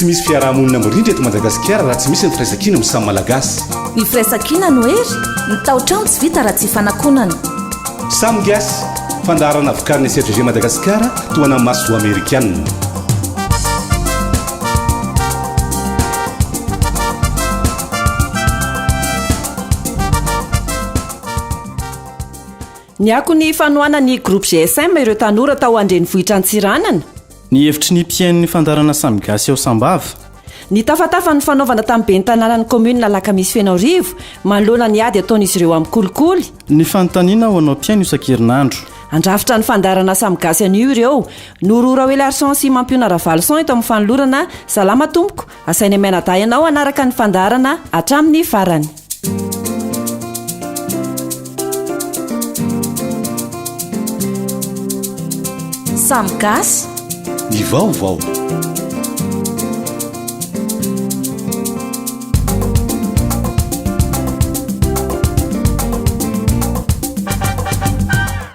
Tsy misy fiaraha-monina mirindra eto Madagasikara raha tsy misy ny firaisankina amin'ny samy Malagasy. Ny firaisankina no hery, ny tao-trano tsy vita raha tsy ifanakonana. Samy Gasy, fandaharana vokarin'ny SFGG Madagasikara tohanan'ny masoivoho amerikanina. Niako ny fanohanan'ny Groupe GSM ireo tanora tao an-drenivohitra Antsiranana. Ny hevitry ny mpihaino ny fandaharana Samy Gasy ao Sambava. Ny tafatafa nifanaovana tamin'ny ben'ny tanànan'ny kaominina Alakamisy Fenoarivo manoloana ny ady ataon'izy ireo amin'ny kolikoly. Ny fanontaniana ho anao mpihaino isan-kerinandro. Handrafitra ny fandaharana Samy Gasy anio ireo. Noro Raoelarison sy Mampiona Ravalison eto amin'ny fanolorana Salama tompoko. Asaina mianadahy ianao hanaraka ny fandaharana hatramin'ny farany. Samy gasy. Ny vaovao.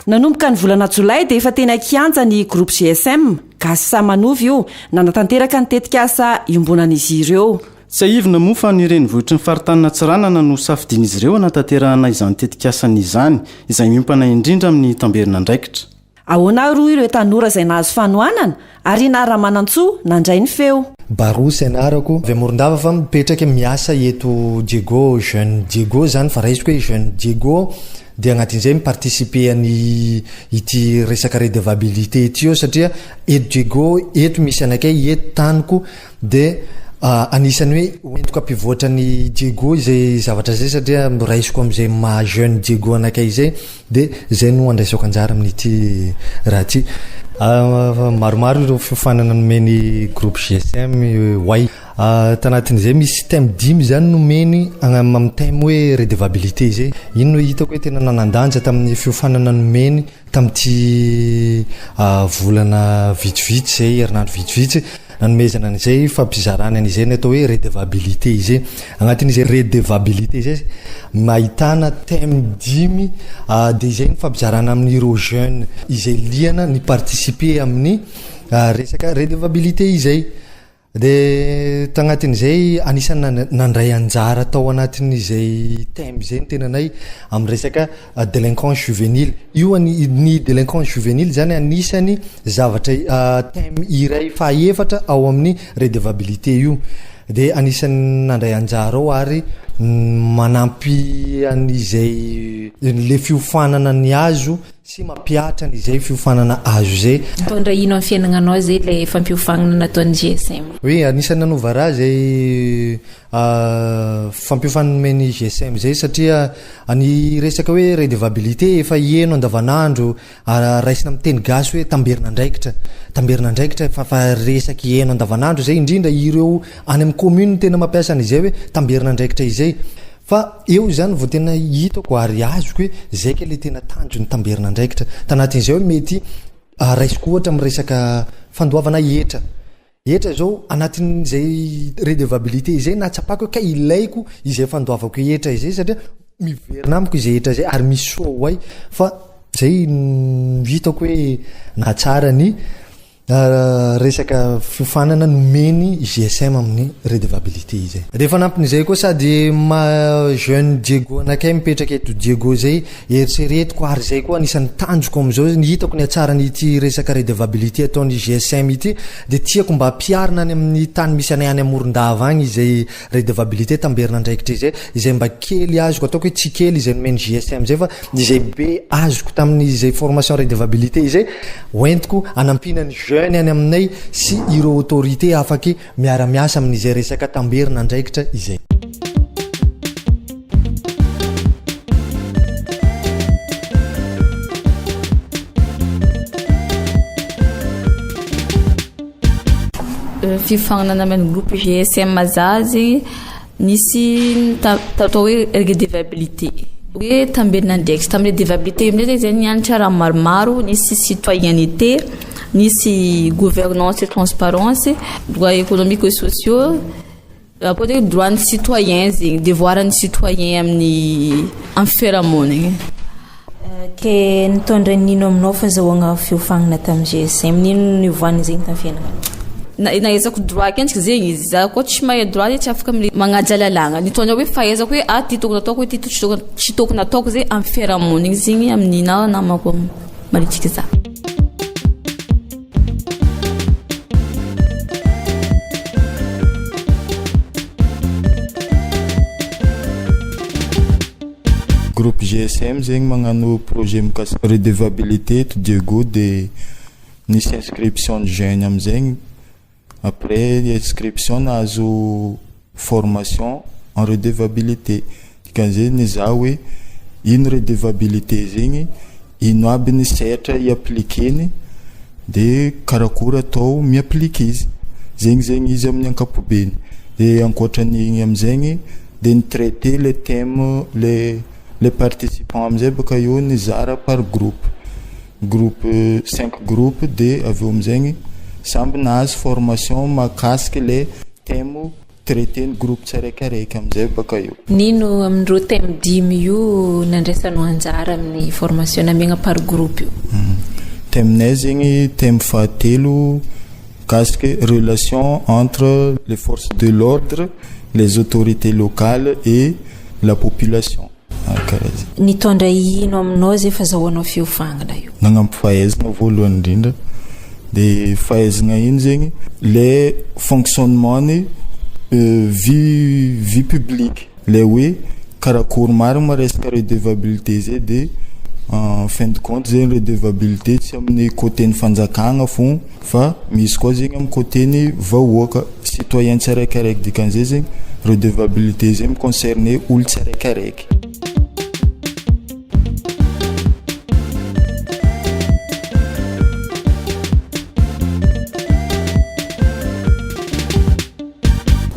Nanomboka ny volana jolay dia efa teny an-kianja ny groupe GSM. Gasy samy manova io, nanatanteraka ny tetikasa iombonan'izy ireo. Tsiahivina moa fa ny renivohitry ny faritanin'Antsiranana no safidian'izy ireo hanatanterahana izany tetikasany izany, izay miompana indrindra amin'ny tamberin'andraikitra. Ahoana ary hoy ireo tanora izay nahazo fanohanana? Arina Ramanantsoa nandray ny feo. Barosy anarako, avy Morondava fa mipetraka miasa eto Diego, jeune Diego zany fa raisiko hoe jeune Diego Dia agnatin'izay mi-participer an'i ity resaka redevabilité ity eo satria eto Diego eto misy anakay eto taniko dia anisan'ny hoe hoentiko hampivoatra an'i Diego izay zavatra izay satria raisiko amin'izay maha jeune Diego anakay izay dia izay no andraisako anjara amin'ity raha ity. Maromaro ireo fiofanana nomen'ny groupe GSM Way. Tanatin'izay misy thème dimy izany nomeny amin'ny thème hoe redevabilité izay. Iny no hitako hoe tena nanan-danja tamin'ny fiofanana nomeny tamin'ity volana vitsivitsy izay, herinandro vitsivitsy nanomezana an'izay fampizarana an'izay ny atao hoe redevabilité izay. Agnatin'izay redevabilité izay ahitana thème dimy dia izay ny fampizarana amin'ireo jeunes izay liana ni-participer amin'ny resaka redevabilité izay. Dia tagnatin'izay anisan'ny nandray anjara tao anatin'izay thème izay ny tenanay amin'ny resaka délinquance juvénile. Io any ny délinquance juvénile zany anisany zavatra thème iray fahaefatra ao amin'ny redevabilité io. Dia anisan'ny nandray anjara ao ary manampy an'izay le fiofanana ny azo Sy mampihatra an izay fiofanana azo izay. Mitondra ino amin'ny fiainagnanao zay ilay fampiofagnana nataon'ny GSM? Oui, anisan'ny nanova raha izay fampiofanana nomen'ny GSM izay satria ny resaka hoe redevabilité efa heno andavanandro, raisina amin'ny teny gasy hoe tamberin'andraikitra, tamberin'andraikitra efa fa resaky heno andavanandro izay, indrindra ireo any amin'ny commune tena mampiasa an'izay hoe tamberin'andraikitra izay. Fa eo izany vao tena hitako ary azoko hoe zay kay le tena tanjon'ny tamberin'andraikitra. Tanatin'izay hoe mety raisiko ohatra amin'ny resaka fandoavana hetra. Hetra izao anatin'izay redevabilité izay nahatsapako hoe kay ilaiko izay fandoavako hetra izay satria miverina amiko izay hetra izay ary misy soa ho ahy fa zay no hitako hoe nahatsara ny Resaka fiofanana nomeny GSM amin'ny redevabilité izay. Dia fanampin'izay koa sady maha jeune Diego anakay mipetraka eto Diego izay, eritreretiko ary izay koa anisan'ny tanjoko amin'izao, ny hitako ny hatsaran'ity resaka redevabilité ataon'ny GSM ity dia tiako mba ampiharina any amin'ny tany misy anay any Morondava agny izay redevabilité tamberin'andraikitra izay, izay mba kely azoko, ataoko hoe tsy kely izay nomen'ny GSM izay fa izay be azoko tamin'izay formation redevabilité izay Hoentiko hanampiana ny jeunes any aminay sy ireo autorités afaky miara-miasa amin'izay resaka tamberina andraikitra izay. Fiofagnana namen'ny groupe GSM za zegny Nisy ny atao hoe redevabilité hoe tamberin'andraikitra. Tamin'ny redevabilité io amin'izay zay nianatra raha maromaro, nisy citoyenneté, nisy gouvernance et transparence, droit économique et sociaux, ankoatra hoe droit-n'ny citoyen zegny, devoir-n'ny citoyen amin'ny amin'ny fiarahamonigny. Ke nitondra nino aminao fahazahoagna fiofagnana tamin'ny GSM? Nino nivoahany zegny tamin'ny fiaignanao? Nahaizako droit akendriky zegny izy, za koa tsy mahay droit zegny tsy afaka magnaja lalàgna, nitondra hoe fahaizako hoe ah ty tokony ataoko, ty tsy tokony ataoko zegny amin'ny fiarahamonigny zegny amin'ny na namako maritriky za. Groupe GSM zegny magnano projet mikasika redevabilité eto Diego de Nisy inscription ny jeune amizegny après inscription nahazo formation en redevabilité dikan'izay nizaha hoe ino redevabilité zegny, ino aby ny sehatra hi-appliquer-ny de karakory atao mi-appliquer izy, zegny zegny izy amin'ny ankapobeny de ankoatran'igny amizegny de ni-traiter le thème le le participant amizay bôka eo nizara par groupe. Groupe cinq groupe de avy eo amizegny samby nahazo formation mahakasiky le thème traité ny groupe tsiraikaraiky amizay baka eo. Nino amin'ireo thème dimy io nandraisanao anjara amin'ny formation namiagna par groupe io? Thème-nay zegny thème fahatelo mikasiky relation entre les forces de l'ordre, les autorités locales et la population. Karaha zay. Nitondra ino aminao zay fazahoanao fiofagnana io? Nagnampy fahaizagna voalohany indrindra, de fahaizagna ino zegny le fonctionnement-ny vie vie publique, le hoe karakôry marigny ma resaka redevabilité zay de en fin de compte zegny redevabilité tsy amin'ny côté-n'ny fanjakagna fô fa misy koa zegny amin'ny côté-n'ny vahoaka, citoyen tsiraikaraiky dikan'izay zegny redevabilité zay mi-concerner olo tsiraikaraiky.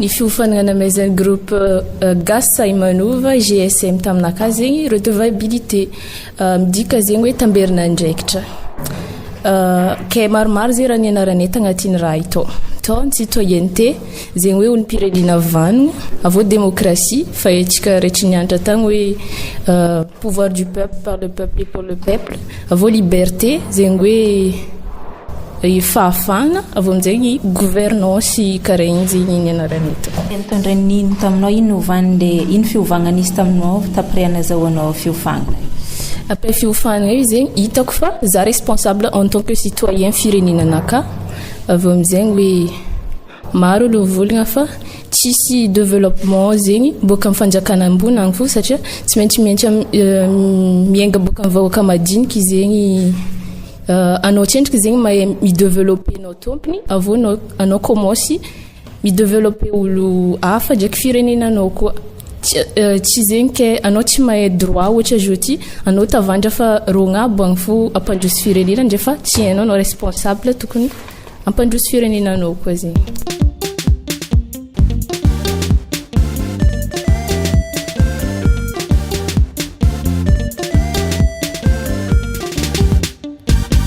Ny fiofanana namezan'ny groupe Gasy Sahy Manova, GSM, taminakahy zegny redevabilité. Midika zegny hoe tamberina andraikitra. Kay maromaro zegny raha nianaranay tagnatin'ny raha io tao. Tao ny citoyenneté, zegny hoe olom-pirenena vanogno, avy eo démocratie, fa haintsika rehetra nianatra tagny hoe pouvoir du peuple, par le peuple et pour le peuple, avy eo liberté, zegny hoe fahafahana, avy eo amin'izay ny gouvernance karaha igny zegny nianaranay tao. Nitondra nino taminao ino novan'le ino fiovagna nisy taminao taprès nazahoanao fiofagnana io? Après fiofagnana io zegny hitako fa za responsable en tant que citoyen firenenanakahy, avy eo amin'izay hoe Maro olo mivolagna fa tsisy developpement zegny boaka am fanjakana ambony agny fo satria tsy maintsy miaintsy miainga boaka am vahoaka madiniky zegny anao tsendriky zegny mahay mi-developper anao tompony avy eo anao commence mi-developper olo hafa ndraiky firenenanao koa tsy zegny ke anao tsy mahay droit ohatra zao ty anao tavandra fa rô agnabo agny fo ampandroso firenena ndrefa tsy hainao anao responsable tokony Hampandroso firenena anao koa zegny.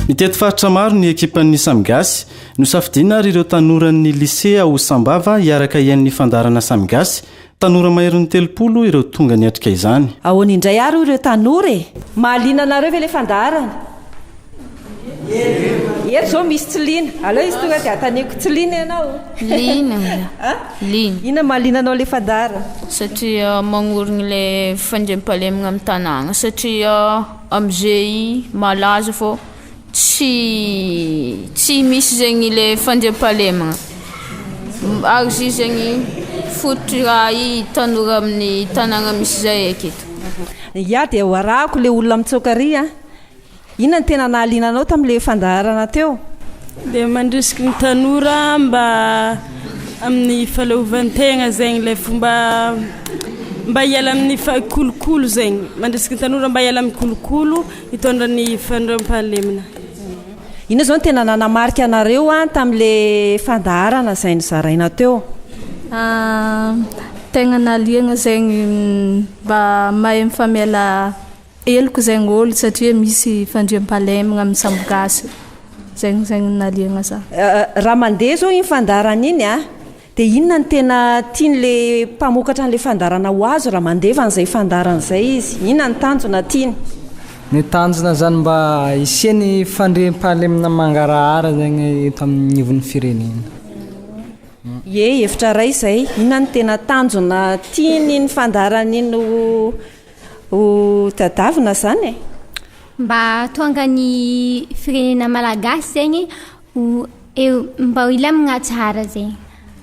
Nitety faritra maro ny ekipan'ny Samy Gasy. Nosafidiana ary ireo tanoran'ny lycée ao Sambava hiaraka hihaino ny fandaharana Samy Gasy. Tanora maherin'ny 30 ireo tonga niatrika izany. Ahoana indray ary hoy ireo tanora e? Mahaliana anareo ve ilay fandaharana? Eto izao misy tsy liana. Aleo izy tonga dia antaniko. Tsy liana ianao? Liana. Liana. Inona mahaliana anao ilay fandaharana? Satria magnorigny le fandriampahalemagna amin'ny tanàgna satria am'zay malaza fô tsy tsy misy zegny le fandriampahalemagna ary izy io zegny fototry raha i tanora amin'ny tanàgna misy zahay aketo. Ya dia ho arahako ilay olona mitsoaka ary an! Inona no tena nahaliana anao tamin'ilay fandaharana teo? Dia mandrisika ny tanora mba amin'ny fahaleovan-tegna zegny ilay fomba mba hiala amin'ny kolokolo zegny, mandrisika ny tanora mba hiala amin'ny kolokolo hitondra ny fandriampahalemana. Inona izao no tena nanamarika anareo tamin'ilay fandaharana izay nozaraina teo? Tegna nahaliana zegny mba mahay mifamela Heloka zegny ôlo satria misy fandriampahalemagna amin'ny samy gasy, zegny zegny no nahaliagna za. Raha mandeha zao iny fandaharana iny a, dia inona no tena tian'le mpamokatra an'le fandaharana ho azo raha mandefa an'izay fandaharana izay izy? Inona ny tanjona tiany? Ny tanjona zany mba hisian'ny fandriampahalemana mangarahara zegny eto amin'ny anivon'ny firenena. Ie, hevitra iray izay. Inona no tena tanjona tian'iny fandaharana iny ho ho tadiavina izany e? Mba hahatonga ny firenena malagasy zegny ho eo mba hilamigna tsara zegny,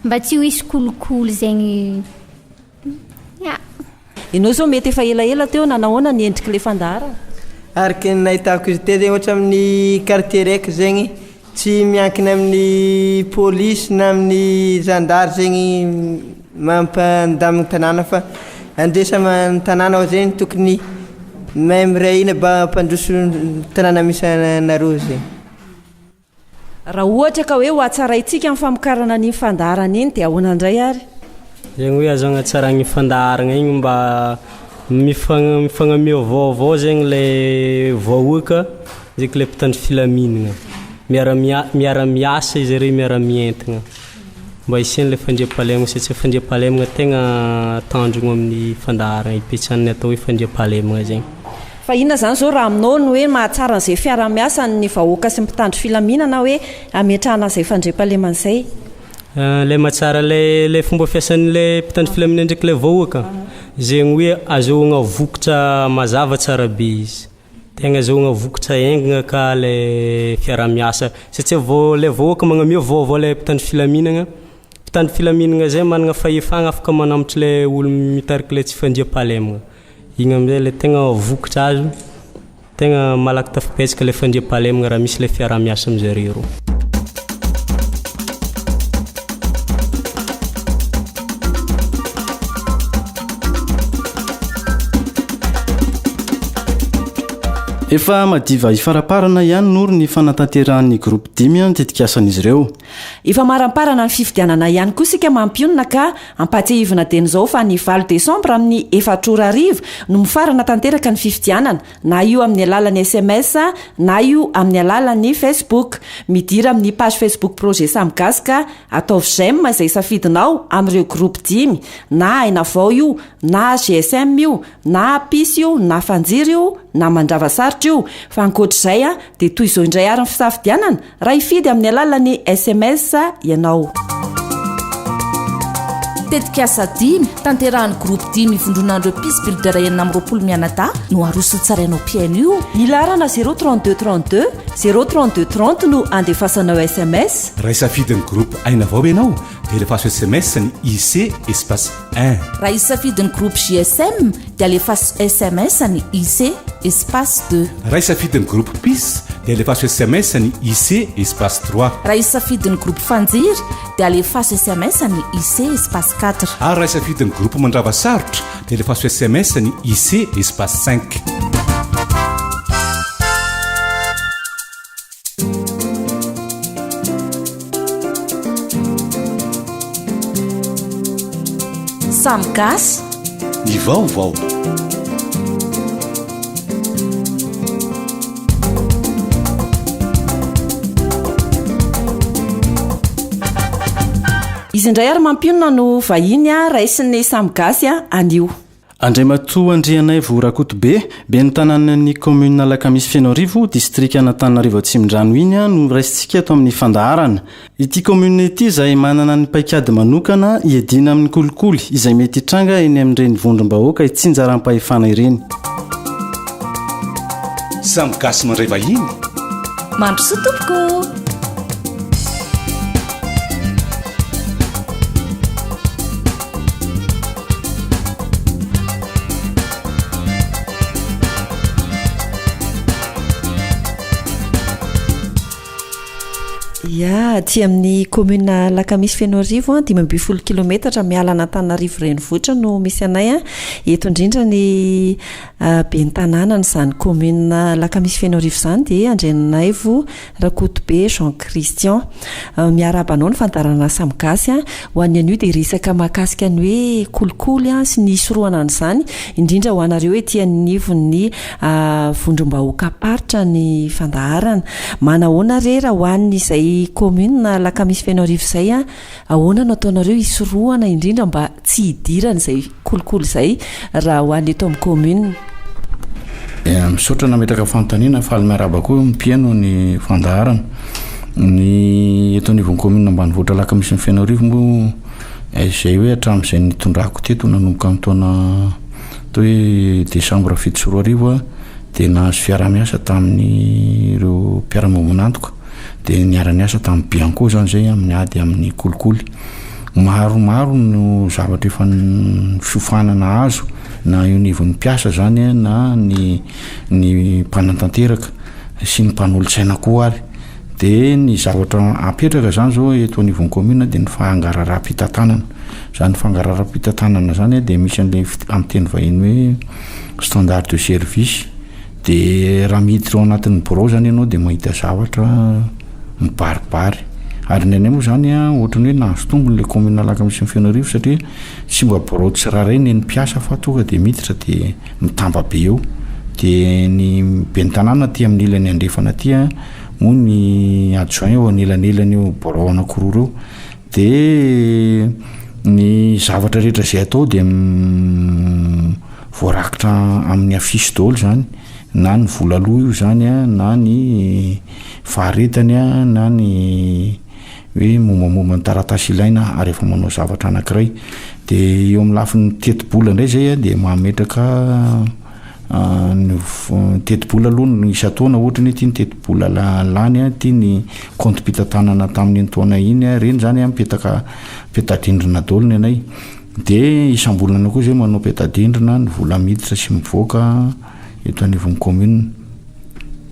mba tsy ho hisy kolikoly zegny ya. Ianao izao mety efa elaela teo, nanahoana ny endrik'ilay fandaharana? Araka ny nahitako izy teo zegny ohatra amin'ny quartier raiky zegny tsy miankina amin'ny polisy na amin'ny zandary zegny mampandamigny tanàna fa andre samy tanàna ao zegny tokony mahay miray hina mba hampandroso ny tanàna misy anareo zegny. Raha ohatra ka hoe ho hatsaraintsika ny famokarana an'iny fandaharana iny dia ahoana indray ary? Zegny hoe azo agnatsaragna fandaharagna igny mba mifagna- mifagnamia vaovao zegny le vahoaka ndraiky le mpitandro filaminagna. Miara-mia- miara-miasa izy reo, miara-mientagna mba hisian'le fandriampahalemagna satria fandriampahalemagna tegna tanjogno amin'ny fandaharagna ipetsahan'ny atao hoe fandriampahalemagna zegny. Fa inona izany izao raha aminao ny hoe mahatsara an'izay fiaraha-miasan'ny vahoaka sy ny mpitandro filaminana hoe hametrahana an'izay fandriampahalemana izay? Ilay mahatsara ilay ilay fomba fiasan'ilay mpitandro filaminana ndraiky ilay vahoaka, zegny hoe azahoagna vokatra mazava tsara be izy. Tegna azahoagna vokatra haingana ka ilay fiaraha-miasa satria vao ilay vahoaka magnamia vaovao ilay mpitandro filaminana, mpitandro filaminana zay managna fahefagna afaka manambotry ilay olo mitariky ilay tsy fandriampahalemagna. Igny amizay le tegna vokatra azo, tegna malaky tafapetsaka le fandriampahalemagna raha misy le fiaraha-miasa amizareo reo. Efa madiva hifaraparana ihany nory ny fanatanterahan'ny groupe dimy ny tetikasan'izy ireo. Efa maramparana ny fifidianana ihany koa isika mampionona ka Ampahatsiahivina dieny izao fa ny valo desambra amin'ny efatra ora hariva no mifarana tanteraka ny fifidianana, na io amin'ny alalan'ny sms na io amin'ny alalan'ny Facebook. Midira amin'ny page Facebook Projet Samy Gasy ka ataovy j'aime izay safidinao amin'ireo groupe dimy, na Aina Vao io, na GSM io, na Peace io, na Fanjiry io, na Mandrava Sarotra io. Fa ankoatr'izay dia toy izao indray ary ny fisafidianana, Raha hifidy amin'ny alalan'ny sms ianao. Tetikasa dimy, tanterahan'ny groupe dimy ivondronan'ireo Peace Builder 26 mianadahy no aroso tsarainao mpihaino io. Ny laharana zéro 32 32 zéro 32 30 no andefasanao sms. Raha hisafidy ny groupe Aina Vao ianao dia alefaso sms ny IC espace un. Raha hisafidy ny groupe JSM dia alefaso sms ny IC espace deux. Raha hisafidy ny groupe Peace dia alefaso sms ny IC espace trois. Raha hisafidy ny groupe Fanjiry dia alefaso sms ny IC espace quatre. Ary raha hisafidy ny groupe Mandrava Sarotra dia alefaso sms ny IC espace cinq. Samy gasy. Ny vaovao. Izy indray ary mampionona no vahiny raisin'ny samy gasy anio. Andriamatoa Andrianaivo Rakotobe, ben'ny tanànan'ny kaominina Alakamisy Fenoarivo, distrikan'Antananarivo Atsimondrano iny no raisintsika eto amin'ny fandaharana. Ity kaominina ity izay manana ny paikady manokana hiadiana amin'ny kolikoly izay mety hitranga eny amin'ireny vondrom-bahoaka itsinjaram-pahefana ireny. Samy gasy mandray vahiny. Mandrosoa tompoko! Ya, aty amin'ny commune Alakamisy Fenoarivo, 15 kilometatra miala an'Antananarivo renivohitra no misy anay. Eto indrindra ny ah, ben'ny tanànan'izany commune Alakamisy Fenoarivo izany dia Andrianaivo Rakotobe Jean Christian. Miarahaba anao ny fandaharana Samy Gasy. Ho an'ny anio dia resaka mahakasika ny hoe kolikoly sy ny hisorohana an'izany, indrindra ho anareo ety anivon'ny vondrom-bahoakam-paritra ny fandaharana. Manahoana re raha ho an'izay commune Alakamisy Fenoarivo izay, ahoana no ataonareo hisorohana indrindra mba tsy hidiran'izay kolikoly izay raha ho an'ny eto amin'ny commune? Misaotra nametraka fanontaniana, faly miarahaba koa ny mpihaino ny fandaharana. Ny eto anivon'ny commune ambanivohitra Alakamisy ny Fenoarivo moa izay hoe hatramin'izay nitondrako teto nanomboka ny taona atao hoe décembre 2007 aho dia nahazo fiaraha-miasa tamin'ireo mpiara-miombon'antoka dia niara-niasa tamin'ny Bianco izany izay amin'ny ady amin'ny kolikoly. Maromaro no zavatra efa fiofanana azo na eo anivon'ny mpiasa izany na ny ny mpanatanteraka sy ny mpanolotsaina koa ary. Dia ny zavatra apetraka izany izao eto anivon'ny commune dia ny fangaraharaha-pitantanana. Izany fangaraharaha-pitantanana izany dia misy an'ilay amin'ny teny vahiny hoe standard de service. Dia raha miditra ao anatin'ny birao izany ianao dia mahita zavatra mibaribary. Ary ny anay moa izany an, ohatran'ny hoe nahazo tombony ilay commune Alakamisy Fenoarivo satria tsy mba birao tsirairay ny an'ny mpiasa fa tonga dia miditra dia mitambabe eo. Dia ny ben'ny tanàna aty amin'ny ilany andrefana aty an, moa ny adjoint eo anelanelany eo birao anankiroa ireo. Dia ny zavatra rehetra izay atao dia voarakitra amin'ny affiche daholo izany, na ny vola aloa io izany an, na ny faharetany an, na ny hoe mombamomba ny taratasy ilaina rehefa manao zavatra anankiray. Dia eo amin'ny lafiny tetibola indray izay an, dia mametraka ny tetibola aloha ny isan-taona ohatra ny hoe ity ny tetibola lany an, ity ny kaontim-pitantanana tamin'iny taona iny an, ireny izany an mipetaka peta-drindrina daholo ny anay. Dia isam-bolana koa izay manao peta-drindrina ny vola miditra sy mivoaka eto anivon'ny commune.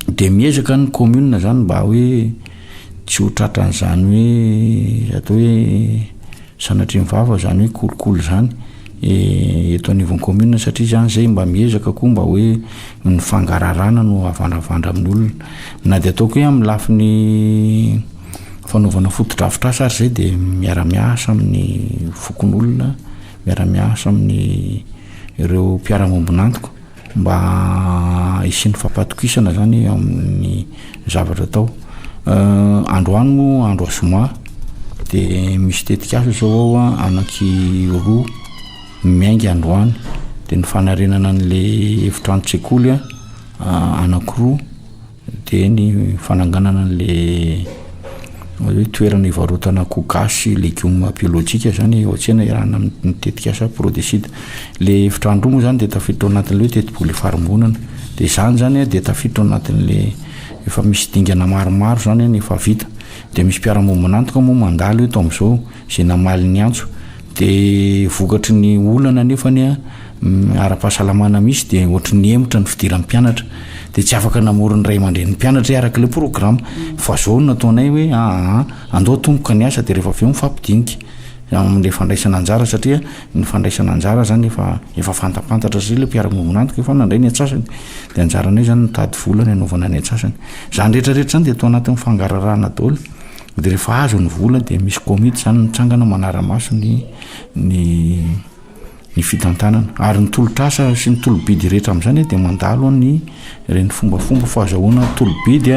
Dia miezaka ny commune izany mba hoe tsy ho tratran'izany hoe atao hoe sanatria ny vava izany hoe kolikoly izany eto anivon'ny commune satria izany izay mba miezaka koa mba hoe ny fangararana no avandravandra amin'ny olona. Na dia ataoko hoe amin'ny lafiny fanaovana fotodrafitrasa ary izay dia miara-miasa amin'ny fokonolona, miara-miasa amin'ny ireo mpiara-miombon'antoka mba hisian'ny fampatokisana zany amin'ny zavatra atao. Androany moa andro zoma de misy tetikasa zao ao a anaky roa miainga androany de ny fanarenana an'le efitranon-tsekoly a anakiroa Dia ny fananganana an'le hoe toerana ivarotana akoho gasy sy legioma biolojika zany eo an-tsena iarahana amin'ny tetikasa Prodecid. Le efitrano roa moa zany dia tafiditra ao anatin'le hoe tetibola ifarimbonana. Dia izany zany dia tafiditra ao anatin'le efa misy dingana maromaro zany ny efa vita. Dia misy mpiara-miombon'antoka moa mandalo eto amin'izao izay namaly ny antso. Dia vokatry ny olana anefany an, ara-pahasalamana misy dia ohatry ny nihemotra ny fidiran'ny mpianatra. Dia tsy afaka namory ny ray aman-drenin'ny mpianatra araka ilay programa. Fa izao no nataonay hoe aa andao atomboka ny asa dia rehefa avy eo mifampidinika amin'ilay fandraisana anjara satria ny fandraisana anjara izany efa efa fantapantatra satria ilay mpiara-miombon'antoka efa nandray ny antsasany. Dia anjaranay izany mitady vola ny hanaovana ny antsasany. Izany rehetra rehetra izany dia atao anatin'ny fangararahana daholo. Dia rehefa azo ny vola dia misy komity izany mitsangana manara-maso ny ny ny fitantanana. Ary ny tolotr'asa sy ny tolo-bidy rehetra amin'izany dia mandalo ny ireny fombafomba fahazahoana tolo-bidy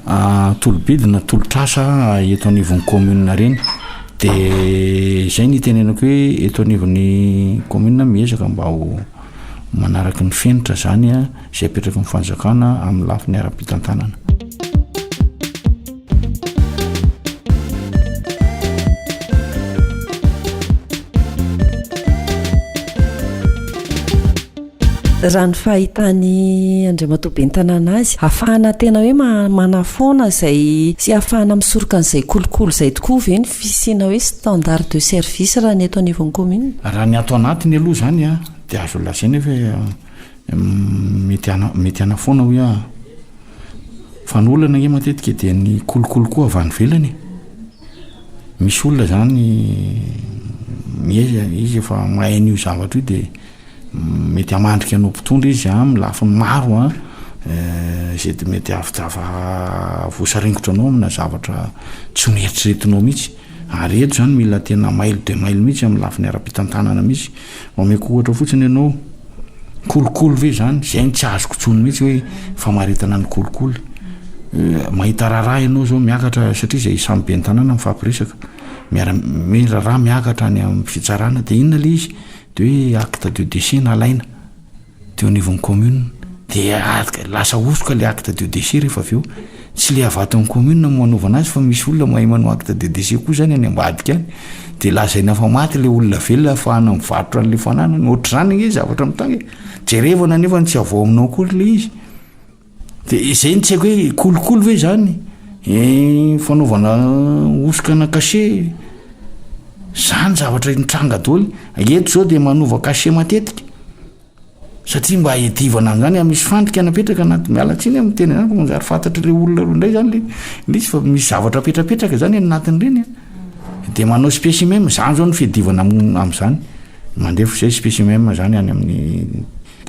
a tolo-bidy na tolotr'asa eto anivon'ny commune ireny. Dia izay no itenenako hoe eto anivon'ny commune miezaka mba ho manaraka ny fenitra izany a. izay apetraky ny fanjakana amin'ny lafiny ara-pitantanana. Raha ny fahitan'i Andriamatoa Ben'ny Tanàna azy, ahafahana tena hoe manafoana izay sy ahafahana misoroka an'izay kolikoly izay tokoa ve ny fisiana hoe standard de service raha ny eto anivon'ny commune? Raha ny ato anatiny aloha izany dia azo lazaina hoe Mety hana, mety hanafoana hoy aho. Fa ny olana ange matetika dia ny kolikoly koa avy any ivelany e. Misy olona zany mieza, izy efa mahay an'io zavatra io dia mety hamandrika anao mpitondra izy amin'ny lafiny maro an, izay mety hahavita voasaringotra anao amina zavatra tsy noeritreretinao mihitsy. Ary eto zany mila tena mailo dia mailo mihitsy amin'ny lafiny ara-pitantanana mihitsy. Omeko ohatra fotsiny ianao, kolikoly ve zany? Zay no tsy azoko intsony mihitsy hoe famaritana ny kolikoly. Mahita raharaha ianao zao miakatra satria zay samy ben'ny tanàna mifampiresaka, miara hoe raharaha miakatra any amin'ny fitsarana de inona le izy? De hoe acte de décès nalaina teo anivon'ny commune. Dia lasa hosoka le acte de décès rehefa avy eo. Tsy le avy ato amin'ny commune no manaovana azy fa misy olona mahay manao acte de décès koa zany any ambadika any. Dia lazaina fa maty le olona velona ahafahana mivarotra an'le fananany. Ohatr'izany ange zavatra mitranga e. Jerevana nefa tsy avy ao aminao akory le izy. Dia izay no tsy haiko hoe kolikoly ve zany? Eh, fanaovana hosoka ana cachet. Zany zavatra mitranga daholo. Eto zao dia manova cachet matetika. Satria mba hiadivana amin'izany, ah, misy fandrika napetraka anaty, miala tsiny amin'ny teny an'izany fa manjary fantatr'ireo olona ireo indray zany le le izy fa misy zavatra apetrapetraka zany any anatin'ireny a. Dia manao spécimen, zany zao ny fiadivana amin'izany. Mandefa izay spécimen zany any amin'ny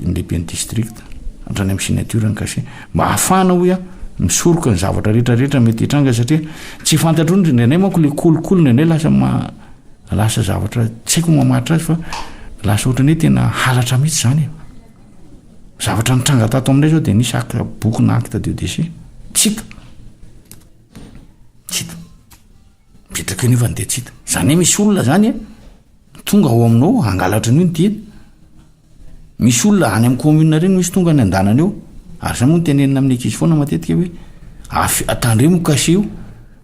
lehiben'ny district, hatrany amin'ny signature ny cachet. Mba hahafahana hoy aho misoroka ny zavatra rehetrarehetra mety hitranga satria tsy fantatr'olona indraindray manko le kolikoly indraindray lasa ma- Lasa zavatra tsy haiko mamaritra azy fa lasa ohatran'ny hoe tena halatra mihitsy izany e. Zavatra nitranga tato aminay zao dia nisy acte boky na acte de décès tsy hita. Tsy hita. Mipetraka eo nefa dia tsy hita. Izany hoe misy olona izany e, tonga ao aminao hangalatra an'io ny tiany. Misy olona any amin'ny commune ireny misy tonga any an-danana eo, ary zay moa no tenenina amin'ny ankizy foana matetika hoe af- tandremo io cachet io,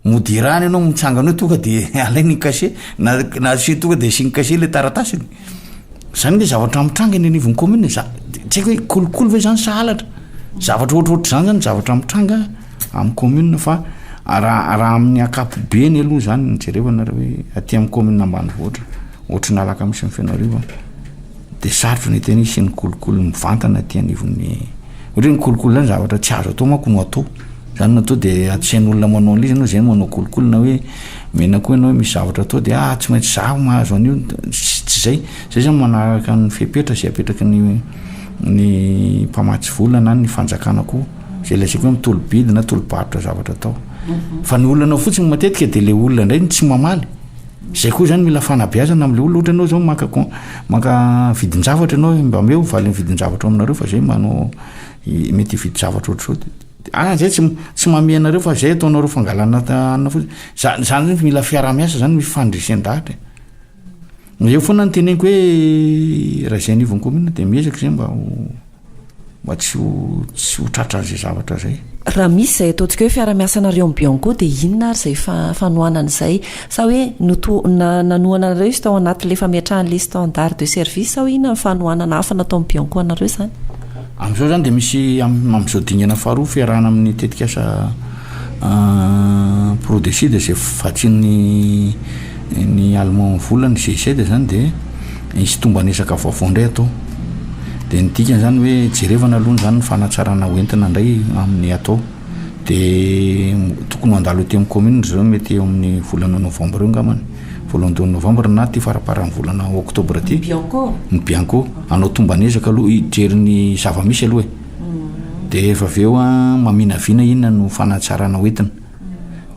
mody irahana ianao mitsangana eo tonga de alainy ny cachet, na na asiany tonga de asiany cachet le taratasiny. Zany nge zavatra mitranga eny anivon'ny commune, za- tsy haiko hoe kolikoly ve zany sa halatra? Zavatra ohatrohatr'izany zany zavatra mitranga amin'ny commune fa raha raha amin'ny ankapobeny aloha zany no jerevana raha hoe aty amin'ny commune ambanivohitra ohatry ny Alakamisy ny Fenoarivo a. Dia sarotra ny hiteny hisy ny kolikoly mivantana aty anivon'ny ohatra hoe ny kolikoly zany zavatra tsy azo atao manko no atao zany no atao dia antsain'olona manao an'ilay izy ianao zay no manao kolikoly na hoe mena koa ianao hoe misy zavatra atao dia ah tsy maintsy zaho mahazo an'io tsy zay zay zany manaraka ny fepetra izay apetraky ny ny mpamatsy vola na ny fanjakana koa zay lazaiko hoe mitolo-bidy na tolo-barotra zavatra atao fa ny olana fotsiny matetika dia le olona indray no tsy mamaly Zay koa zany mila fanabeazana amle olona, ohatra ianao zao maka con- maka vidin-javatra ianao hoe mba omeo valin'ny vidin-javatra ao aminareo fa zay manao mety hividy zavatra ohatr'izao de ah zay tsy tsy manome anareo fa zay ataonareo fangalana hanina fotsiny, za- zany zany mila fiaraha-miasa zany misy fandresen-dahatra e, eo foana no teneniko hoe raha zay anivon'ny commune de miezaka zay mba ho Mba tsy ho tsy ho tratran'izay zavatra izay. Raha misy izay ataontsika hoe fiara-miasanareo amin'ny Bianco dia inona ary izay fanohanana izay? Sa hoe noto- na- nanohana anareo izy tao anatin'ilay fametrahana ilay standard de service sa hoe inona ny fanohanana hafa nataon'ny Bianco anareo izany? Amin'izao izany dia misy amin'izao dingana faharoa fiarahana amin'ny tetikasa Prodecide izay vatsian'ny ny Allemand vola ny GIZ izany dia hisy tomban'ezaka vaovao indray atao. Dia ny dikany izany hoe jerevana aloha izany ny fanatsarana ho entina indray amin'ny atao. Dia tokony mandalo ety amin'ny commune ry zareo mety eo amin'ny volana novembre eo angambany. Voalohandohan'ny novembre na aty faramparan'ny volana octobre aty. Ny Bianco? Ny Bianco. Hanao tomban'ezaka aloha, hijery ny zava-misy aloha e. Dia rehefa avy eo maminavina inona no fanatsarana ho entina.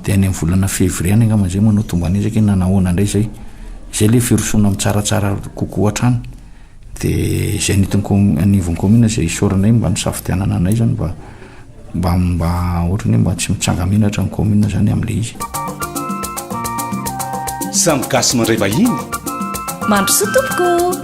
Dia any amin'ny volana février any angamba izay manao tomban'ezaka hoe nanahoana indray izay. Izay ilay firosoana amin'ny tsaratsara kokoa hatrany. Dia izay anivon'ny com- anivon'ny commune izay isaoranay mba nisafidianana anay izany mba mba mba ohatran'ny hoe mba tsy mitsanga-menatra ny commune izany amin'ilay izy. Samy gasy mandray vahiny. Mandrosoa tompoko.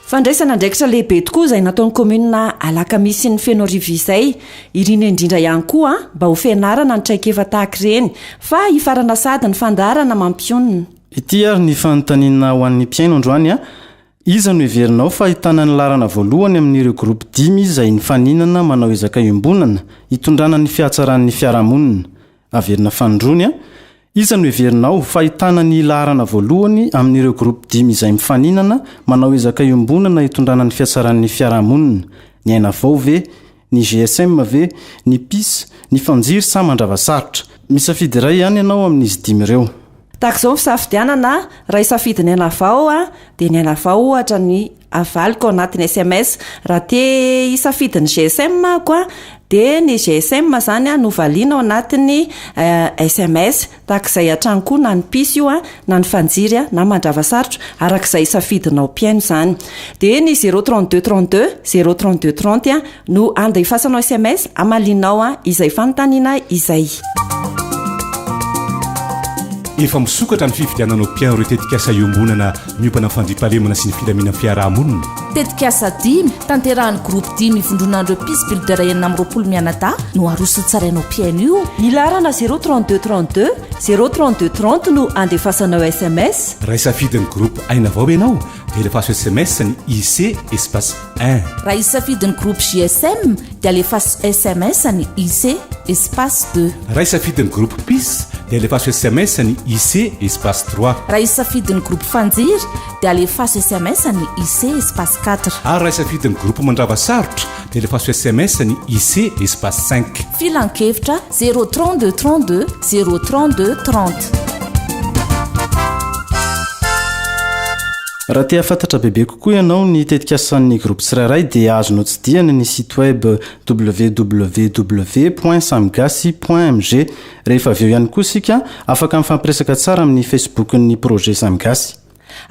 Fandraisana andraikitra lehibe tokoa izay nataon'ny kaominina Alakamisy ny Fenoarivo izay. Irina indrindra ihany koa mba ho fianarana ny traikefa tahaka ireny fa hifarana sahady ny fandaharana mampionona. Ity ary ny fanontaniana ho an'ny mpihaino androany a! Iza no heverinao fa ahitana ny laharana voalohany amin'ireo groupe dimy izay nifaninana manao ezaka iombonana hitondrana ny fihatsaran'ny fiarahamonina? Averina fanindroany a! Iza no heverinao fa ahitana ny laharana voalohany amin'ireo groupe dimy izay mifaninana manao ezaka iombonana hitondrana ny fihatsaran'ny fiarahamonina? Ny Aina Vao ve? Ny GSM ve? Ny Peace? Ny Fanjiry sa Mandravasarotra? Misafidy iray ihany ianao amin'izy dimy ireo. Tahaka izao ny fisafidianana, raha hisafidy ny Aina Vao dia ny Aina Vao ohatra ny. avaliko ao anatin'ny sms. Raha te hisafidy ny GSM ako a, dia ny GSM zany a no valiana ao anatin'ny sms. Tahaka izay hatrany koa na ny piso io a, na ny fanjiry a, na mandrava sarotra, araka izay safidinao mpihaino izany. Dia ny zéro 32 32 zéro 32 30 a no andefasanao sms hamalianao a izay fanontaniana izay. Efa misokatra ny fifidianana ho mpihaino ireo tetikasa iombonana miompana amin'ny fandriampahalemana sy ny filaminan'ny fiaraha-monina. Tetikasa dimy, tanterahan'ny Groupe dimy ivondronan'ireo Peace Builder 26 mianadahy no aroso tsarainao mpihaino io. Ny laharana zéro 32 32 zéro 32 30 no andefasanao sms. Raha hisafidy ny Groupe Aina Vao ianao dia alefaso sms ny IC espace un. Raha hisafidy ny Groupe JSM dia alefaso sms ny IC espace deux. Raha hisafidy ny Groupe Peace dia alefaso sms ny IC espace trois. Raha hisafidy ny Groupe Fanjiry dia alefaso sms ny IC espace quatre. Ary raha hisafidy ny Groupe Mandrava Sarotra dia alefaso sms ny IC espace cinq. Filankevitra zéro 32 32 zéro 32 30. Raha te hahafantatra bebe kokoa ianao ny tetikasan'ny groupe tsirairay dia azonao tsidihana ny site web www point samigasy point mg. Rehefa avy eo ihany koa isika afaka mifampiresaka tsara amin'ny Facebook-n'ny projet Samigasy.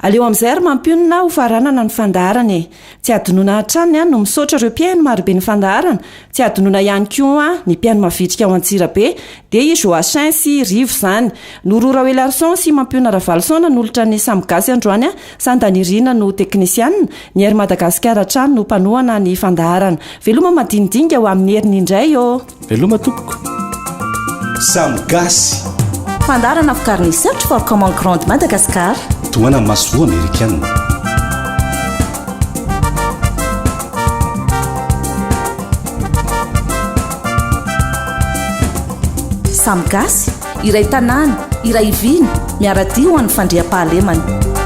Aleo amin'izay ary mampionona ho faranana ny fandaharana e! Tsy hadinoina hatrany no misaotra ireo mpihaino marobe ny fandaharana, tsy hadinoina ihany koa ny mpihaino mavitrika ao Antsirabe dia i Joachin sy Rivo izany. Noro Raoelarison sy Mampionona Ravalison nanolotra ny Samy Gasy androany, Sandanirina no teknisianina, ny Air Madagascar hatrany no mpanohana ny fandaharana. Veloma madinidinika ho amin'ny heriny indray ô! Veloma tompoko. Samy gasy. Fandaharana vokarin'ny Search for Common Ground Madagascar. Tohana masoivoho amerikana. Samy gasy, iray tanàna, iray vina, miara-dia ho an'ny fandriampahalemana.